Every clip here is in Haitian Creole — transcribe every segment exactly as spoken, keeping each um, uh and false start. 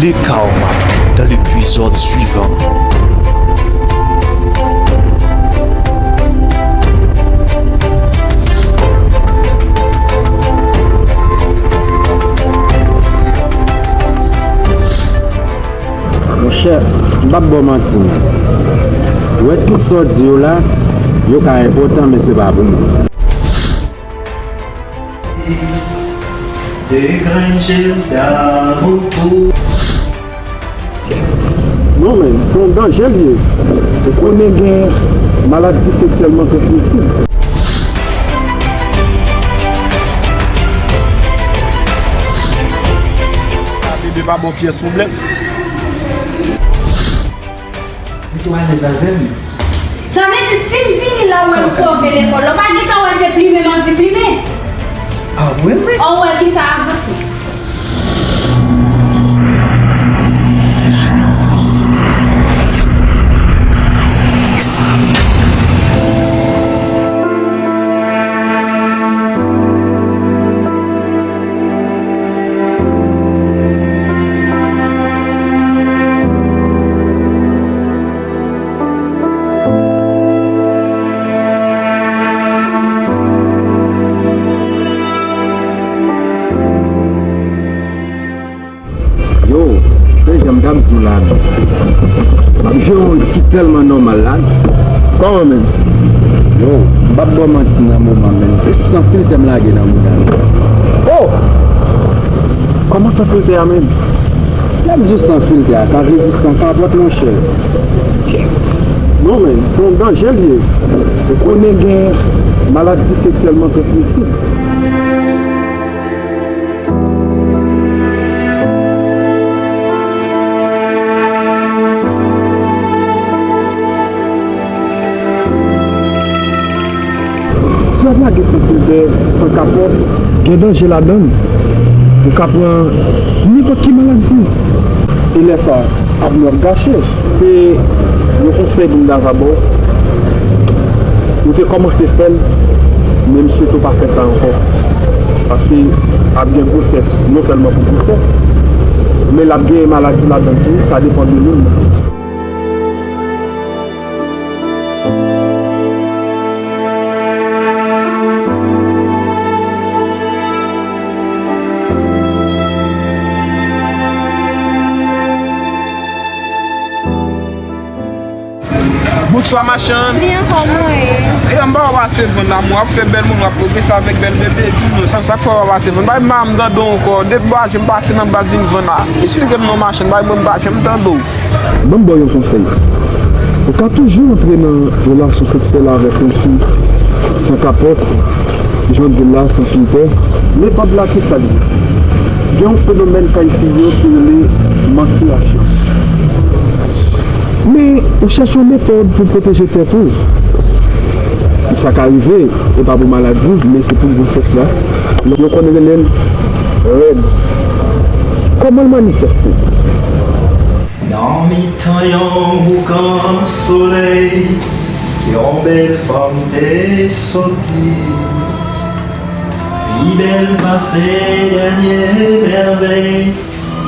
Le Karma dans l'épisode suivant. Monchè, m p ap ba w manti, non. Ou wè tout sa w di yo la, yo ka enpòtan, men se pa pou mwen. De grenn je l damou pou. Non, men, se yon danje l ye. Ou konnen gen maladi seksyèlman transmisib. Bebe pa bon pyès pwoblèm. Li tou alèz avè m. Sa vle di, si m vini la, ou wè m sove lekòl la, ou pa gentan wè se plimen m anvi plimen. Ah, wi, wi. An wè ki sa avanse. Yo, se jan m t ap di w la, men. M ap jwe yon ròl ki tèlman nòmal la. Kòman, menm? Yo, m p ap ba w manti nan moman, menm. E san filtè m lage nan mouda nou. Oh! Kòman san filtè a, menm? Lè m di w san filtè a, sa vle di san kapòt, monchè. Kèt. Non, menm, se yon danje l ye. Ou konnen gen maladi seksyèlman transmisib. Si w ap lage san filtè, san kapòt, gen danje ladan l. Ou ka pran nenpòt ki maladi. E lè sa, avni w ap gache. Se yon konsèy pou m ta va ba w. Ou te kòmanse fè l, men m swete w pa fè sa ankò. Paske ap gen gwosès, non sèlman pou gwosès, men l ap gen maladi ladan l tou, sa depann de moun nan. Bonswa, machann. Byen, kòman w ye? E, m pa wè w pase vann la, mwen ap fè bèl moun, w ap pwogrese avèk bèl bebe, di m non, sa, sa k fè w pa pase vann? Bay m, m tande w ankò, depi bò a je m pase nan baz vin vann la. Esplike m non, machann, bay mwen, m pa janm tande w. Ban m ba w yon konsèy. Ou ka toujou antre nan relasyon seksyèl avèk yon fi san kapòt, jan w di l la, san filtè. Metòd la, ki sa l ye? Gen yon fenomèn kay fi yo ki rele manstriyasyon. Men, ou chèche yon metòd pou pwoteje tèt ou. Sa ka rive, e pa pou maladi, men se pou gwosès la. Yo konn rele l règ. Kòman l manifèste? Nan mitan yon boukan solèy, yon bèl fanm te soti. Pi bèl pase dènye mèvèy,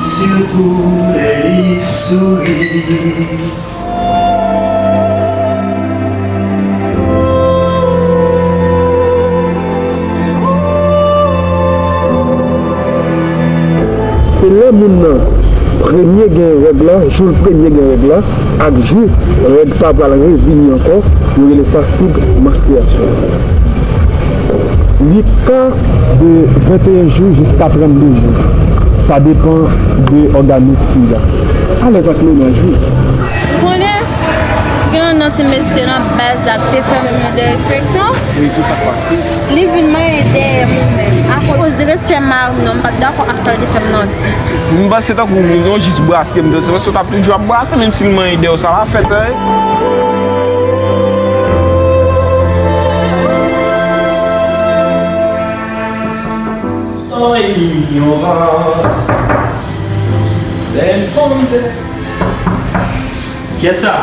sitou lè li souri. Se lè moun nan premye gen règ la, jou l premye gen règ la, ak jou règ sa pral revini ankò, yo rele sa sik manstriyasyon. Li ka de venteyen jou jiska trannde jou. Sa depann de òganis fi a. Alèz ak mennaj ou. Ou konnen, gen yon ti mesye nan baz la ki te fè m yon derespektan. Wi, kisa k pase? Li vin manyen dèyè m ou menm. Akoz de respè mari m nan, m pa t dakò ak sa l te fè m nan ditou. M panse tankou yon jis brase m, se paske w t ap toujou ap brase, menm si l manyen dèyè w, sa pa fèt, hein? An ignorans. Bèl fanm bèl. Kiyès sa?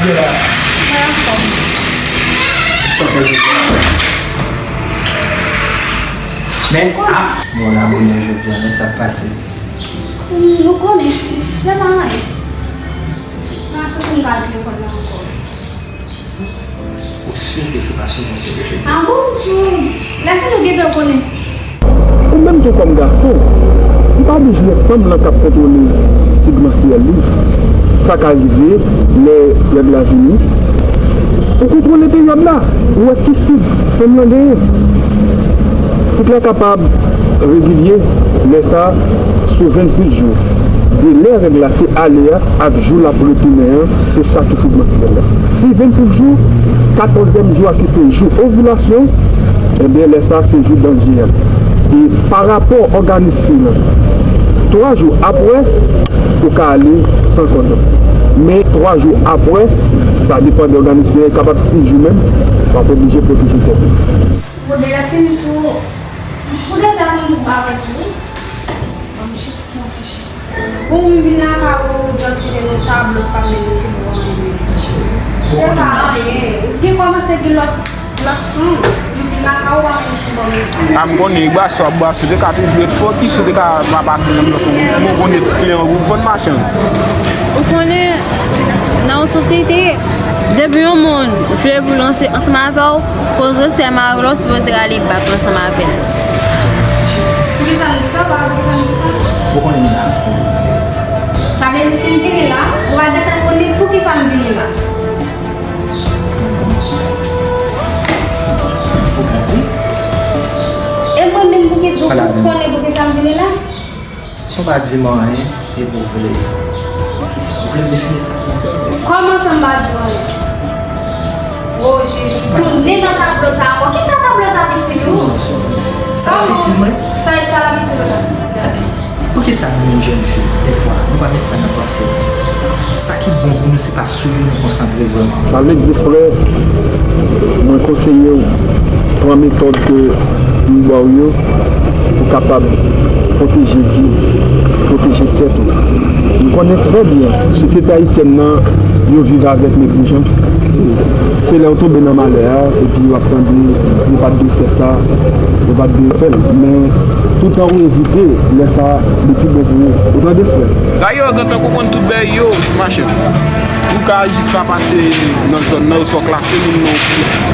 Mwen anfòm. Sa fè jodi a. Men, ah, bon, la bonè jodi a, men sa k pase. Ou konnen, se pa anyen. Mwen santi m pa vle lekòl la ankò. Ou si ke se pa sou mwen se rejete? Ah bon, lè fini ou gentan konnen. Ou menm tou kòm gason, ou pa bezwen fanm lan k ap kontwole sik manstrèl li. Sa ka rive lè règ la vini. Ou kontwole peryòd la, ou wè ki sik fanm lan genyen. Sik la kapab regilye, lè sa sou venntuit jou. De lè règ la te ale a ak jou l ap retounen an, se sa ki sou manstrèl la. Si venntuit jou, katòzyèm jou a ki se jou ovilasyon, ebyen lè sa se jou danje a. E pa rapò òganis fi lan, twa jou apre, ou ka ale san kòdon. Men twa jou apre, sa depann de òganis fi lan, e kapab sis jou menm, w ap oblije pwoteje tèt ou. Bon, de lè fini tou, ou deja konn tout bagay tou, wi. Ban m chèche yon ti chen. Bon, m vin lakay ou, just kite nou tablo, pa vle yon ti bon anyen. Se pa anyen. Ou gen kòmanse gen lòt, lòt fanm. M vin lakay ou, pa menm sou bò menm. A m konnen, Igba, sou ap bwase, ou te ka toujou ret fokis, ou te ka pa pase nan lòt moun. Ou konnen tout kliyan ou vann machann. Ou konnen, nan yon sosyete, depi yon moun vle pou l anse-, ansanm avè w, koz respè mari w la, w sipoze rale bak ansanm avè l. Poukisa m di sa? Poukisa m di sa? Ou konnen m la. Sa vle di si m vini la, ou va gentan konnen poukisa m vini la. Ou ka di? E mwen menm pou ki di w konnen poukisa m vini la? Si w pa di m anyen, epi w vle. Kisa? Ou vle m defini sa pou mwen? Kòman sa m pa di w anyen? O Jezi, tounen nan tablo sa ankò. Kisa tablo sa piti tou? Sa piti mwen? Sa e sa la piti mwen la. Gade, poukisa nou menm jèn fi, dèfwa, nou pa met sa nan panse nou? Sa ki bon pou nou, se pa sou yo nou konsantre vrèman. Sa vle di, frè, mwen konseye w pran metòd ke m ba w yo pou kapab pwoteje vi w, pwoteje tèt ou. M konnen trè byen, sosyete ayisyèn nan, yo viv avèk neglijans. Se lè w tonbe nan malè a, epi w ap tande, yo pa t dwe fè sa, yo pa t dwe fè l. Men, toutan ou ezite, lè sa a, li pi bon pou ou. Ou tande, frè? Dayè, gentan konprann tout bèy yo, machann. Ou ka jis pa pase nan zòn nan, oswa klase moun nan.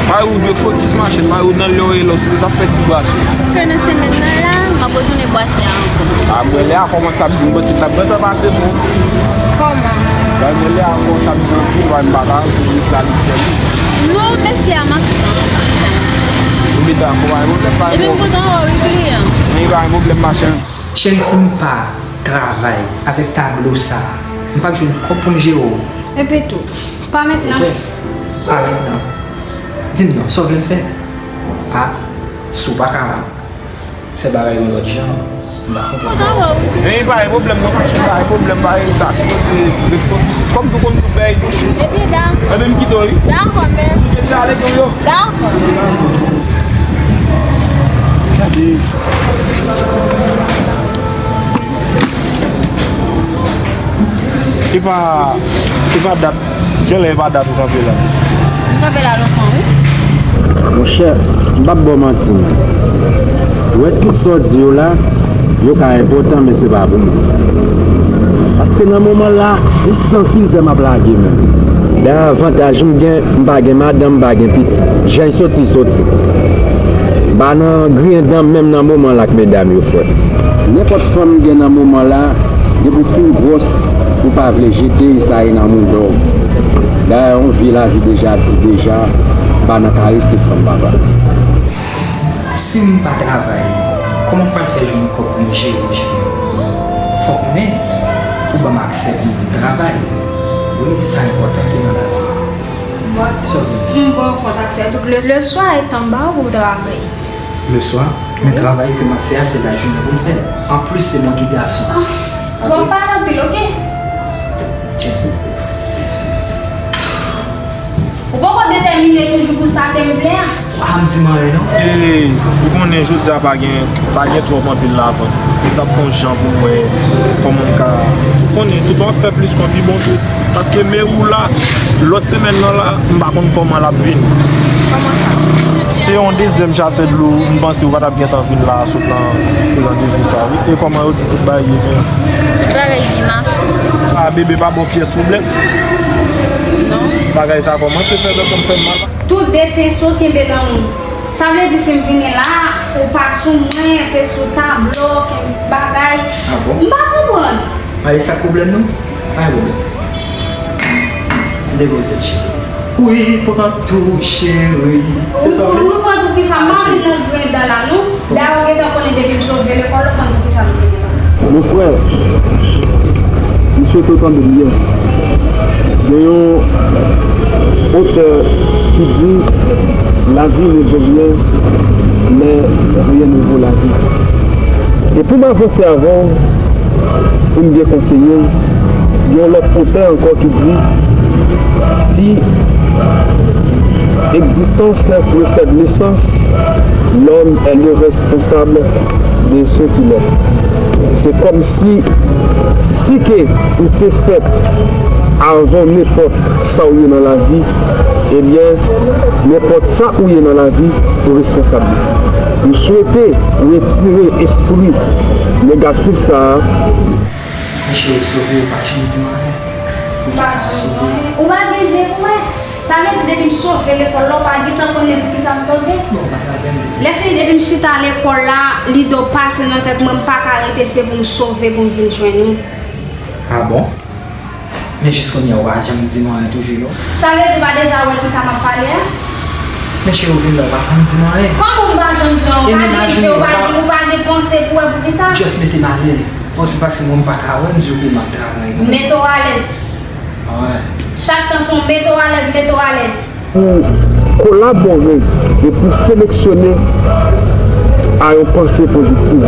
Mari w dwe fokis, machann. Mari w nan lè w ye la, w sipoze ap fè ti bwase. Ke nan semèn nan la, m ap retounen bwase a ankò. A, mwen lè a kòmanse ap di m, bon, ti t ap gentan pase bon. Kòman? Bay mwen lè a kòmanse ap di anpil, bay m pa ka, pou m la li sèl. Non, mesye a, m ap fè. Ou mete a, pa gen pwoblèm, pa gen pwoblèm. Epi m kontan wè w, wi, kliyan. Men pa gen pwoblèm, machann. Cheri, si m pa travay avèk tablo sa a, m p ap jwenn kòb pou m jere w. Epi tou, pa mentnan. Ouvè. Pa mentnan. Di m non, sa w vle m fè? A, si w pa ka fè bagay yon lòt jan, m pa konprann. Men pa gen pwoblèm non, machann, pa gen pwoblèm, pa gen sa, sipoze ret fokis. Kòm tou konn tout bèy tou. Ebyen, da. Ebyen, m kite w, wi. Dakò, mèsi. Mèsi, ale tou yo. Dakò. Gade. E pa, e pa dat, genlè e pa dat ou kanpe la. M kanpe la lontan, wi. Monchè, m p ap ba w manti. Ou wè tout sa w di yo la, yo ka enpòtan, men se pa pou mwen. Paske nan moman la, e san filtè m ap lage menm. Dayè, avantaj m gen, m pa gen madanm, m pa gen pitit. Jan y soti, soti. M pa nan griyen dan m menm nan moman la ak medam yo, frè. Nenpòt fanm m gen nan moman la, depi w fin gwòs, ou pa vle jete, sa e nan mouda w. Dayè, yon vye lavi deja ap di deja, m pa nan karese fanm, papa. Si m pa travay, kòman m pral fè jwenn kòb pou m jere w, cheri? Fòk mwen, ou ban m aksè pou m travay. Wi, sa enpòtan tou nan lavi. Bon, m bon kont aksè. Donk, le, le swa, e tan m ba w pou w travay. Le swa? Men travay ke m ap fè a, se lajounen pou m fè l. Anplis, se mwen ki gason. Ah. Bon, pale anpil, oke? Tyen. Ou poko detèmine toujou pou sa ke m vle a? Pa janm di m anyen non. E, ou konnen jodi a pa gen, pa gen twòp anpil lavan. M t ap fè yon jan pou m wè kòman m ka, ou konnen, tout w ap fè plis kòb pi bon tou. Paske Meri la, lòt semèn nan la, m pa konn kòman l ap vini. Kòman sa? Se yon dezyèm chasè dlo, m panse ou pa t ap gentan vin la sot nan randevou sa wi. E kòman yo di tout bagay ye byen? Tout bagay byen mache. A, bebe pa bon pyès pwoblèm. Non. Bagay sa kòmanse fè zòt konn fè m mal. Tout de penso kenbe nan men w. Sa vle di si m vini la, ou pa sou mwen, se sou tablo, kèk bagay. Ah bon? M pa konprann. A, e sa k pwoblèm nou? Pa gen pwoblèm. Depoze l, cheri. Wi, pran tou, cheri. Se sa w vle? Wi, pran tou, kisa m pa vin nan grenn dan la, non. Dayè, ou gentan konnen depi m sove lekòl, ou konn poukisa m vini la. Mon frè, m swete w tande m byen. Gen yon otè ki di, la vie ne vaut rien, mais rien ne vaut la vie. E pou m avanse avè w, pou m byen konseye w, gen yon lòt otè ankò ki di, si l'existence précède naissance, l'homme est le responsable de ce qu'il est. Se kòmsi, si ke ou te fèt avan nenpòt sa w ye nan lavi, ebyen, nenpòt sa ou ye nan lavi, ou responsab li. M swete retire espri negatif sa a. Mesye, ou sove, ou pa janm di m anyen. Poukisa sove? Ou pa gen je pou wè. Sa vle di depi m sove lekòl la, ou pa gentan konnen poukisa m sove? Bon, pa travay. Lè fini depi m chita lekòl la, lide w pase nan tèt mwen, m pa ka rete, se pou m sove, pou m vin jwenn ou. Ah bon? Men jis kounye a ou pa janm di m anyen toujou non. Sa vle di ou pa deja wè kisa m ap pale a? Men cheri, ou vin la ou pa janm di m anyen. Kòman ou pa janm di anyen? Ou pa gen je, ou pa gen, ou pa gen panse pou wè poukisa? Just mete m alèz. Bon, se paske mwen m pa ka wè, m di w ke m ap travay. Mete w alèz. Chak tan se yon mete w alèz, mete w alèz. Pou kolabore e pou seleksyone a yon panse pozitiv.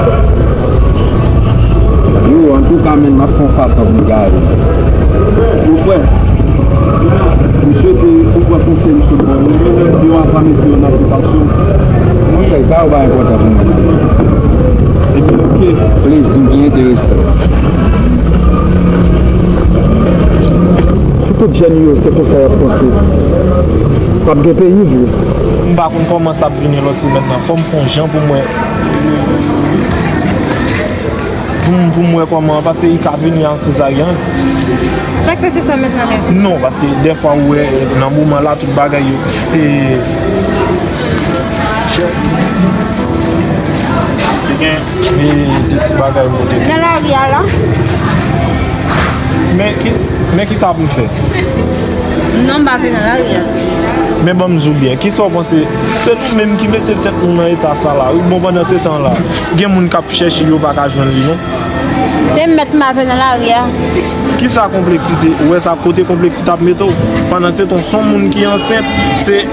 Yo, antouka, men, m ap fè yon fason pou m gade. Mon frè, m swete ou pran konsèy misye ba w yo, yo a pa mete yo nan aplikasyon. Konsèy sa yo pa enpòtan pou mwen non. Ebyen, oke. Plezi m ki enteresan. Si tout jèn yo se konsa y ap panse, p ap gen peyi vre. M pa konn kòman sa ap vini lòt semèn nan. Fò m fè yon jan pou m wè. Pou m, pou m wè kòman, paske li ka vini an sezaryen. Sa k fè se sa menm nan lè? Non, paske dèfwa ou wè nan moman la tout bagay yo. E, chè. Te gen, e, de ti bagay mwen te. Nan lari a la? Men ki, men ki sa pou m fè? Non, m pa vle nan lari a. Men ban m di w byen, kisa w panse? Se nou menm ki mete tèt nou nan eta sa la. Wi, bon, pandan se tan la, gen moun k ap chèche yo pa ka jwenn li, non. Se mèt m pa vle nan lari a. Kisa konpleksite? Ou wè sa kote konpleksite ap mete w? Pandan se tan, se yon moun ki ansent, se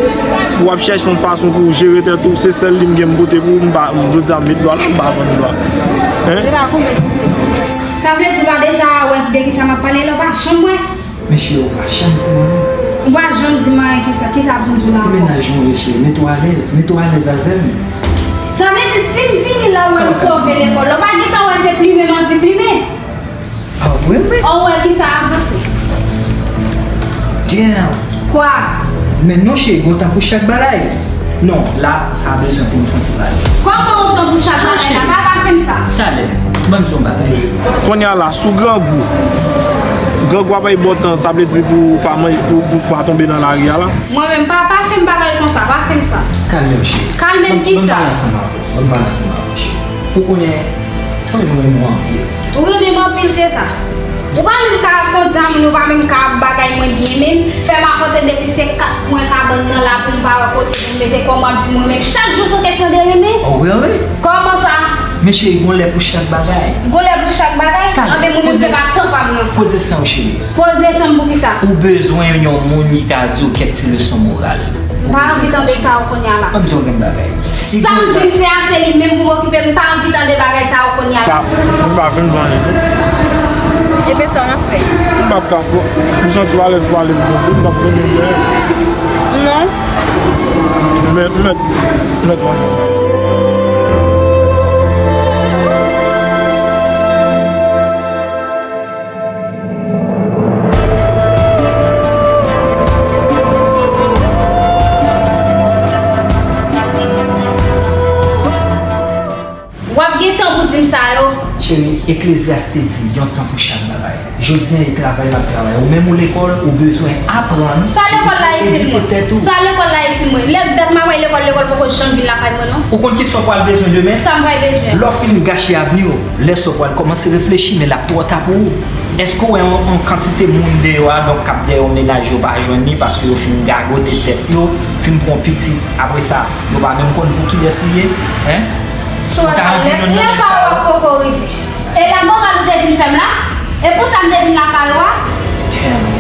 w ap chèche yon fason pou w jere tèt ou, se sèl li m gen m pote pou ou, m pa, jodi a m met dwa la, m pa vann dwa. Hein? Se pa konpleksite. Sa vle di w pa deja wè de kisa m ap pale la, w pa janm wè? Mesye, ou pa janm di m anyen. Ou pa janm di m anyen, kisa, kisa pou m di w la ankò? Ki mennaj mwen ye, cheri? Mete w alèz, mete w alèz avè m. Sa vle di, si m vini la, ou wè m sove lekòl la, ou pa gentan wè se plimen m anvi plimen? Ah, really? Ou wè kisa avanse? Damn! Kwa? Men non, cheri, gen yon tan pou chak bagay. Non, la, sa bezwen pou nou fè yon ti pale. Kòman yon tan pou chak bagay la? Pa, pa fè m sa. Talè, ban m di yon bagay. Kounye a la, sou grangou. Grangou ap bay bò tan, sa vle di pou pa manje, pou, pou pa tonbe nan lari a la. Mwen menm, pa, pa fè m bagay konsa, pa fè m sa. Kalme w, cheri. Kalme m kisa? Ban m pale ansanm avè w, ban m pale ansanm avè w, cheri. Ou konnen, ou renmen mwen anpil. Ou renmen m anpil, se sa? Ou pa menm ka ap kondi a moun, ou pa menm ka ap bagay mwen byen menm. Fè m ap antre depi se kat kwen kabann nan la pou m pa wè kote pou m mete kò m, w ap di m renmen m. Chak jou se yon kesyon de renmen? Oh, really? Kòman sa? Men cheri, gon lè pou chak bagay. Gon lè pou chak bagay? Anben mwen menm se pa tan pa m nan sa. Poze san w, cheri. Poze san m pou kisa? Ou bezwen yon moun ki ka di w kèk ti leson moral. M pa anvi tande sa yo kounye a la. Ban m di w yon grenn bagay. Sa m vin fè a se li menm pou m okipe, m pa anvi tande bagay sa yo kounye a la. M pa vin vann li tou. Ebyen sa w ap fè? M p ap ka, m santi w alèz pale m tou, m p ap vin li. Non. Mèt, mèt, mèt mwen. W ap gen tan pou di m sa yo. Cheri, Eklezyas te di, yon tan pou chak bagay. Jodi an, e travay m ap travay. Ou menm ou lekòl, ou bezwen aprann. Sa lekòl la itil mwen. Sa lekòl la itil mwen. Lè dat m ap al lekòl, lekòl poko janm vin lakay mwen non. Ou konn kisa w pral bezwen demen? Sa m pral bezwen. Lè w fin gache avni w, lè sa w pral kòmanse reflechi, men l ap twò ta pou ou. Èske w wè yon, yon kantite moun deyò a, donk k ap dèyè yon mennaj yo pa jwenn li paske yo fin gagote tèt yo, fin pran pitit, apre sa, yo pa menm konn pou kilès li ye? Hein? Ou ta anvi nan menm sa yo? Poko rive. E lamoral ou te vin fè m la? E pou sa m te vin lakay ou a? Damn.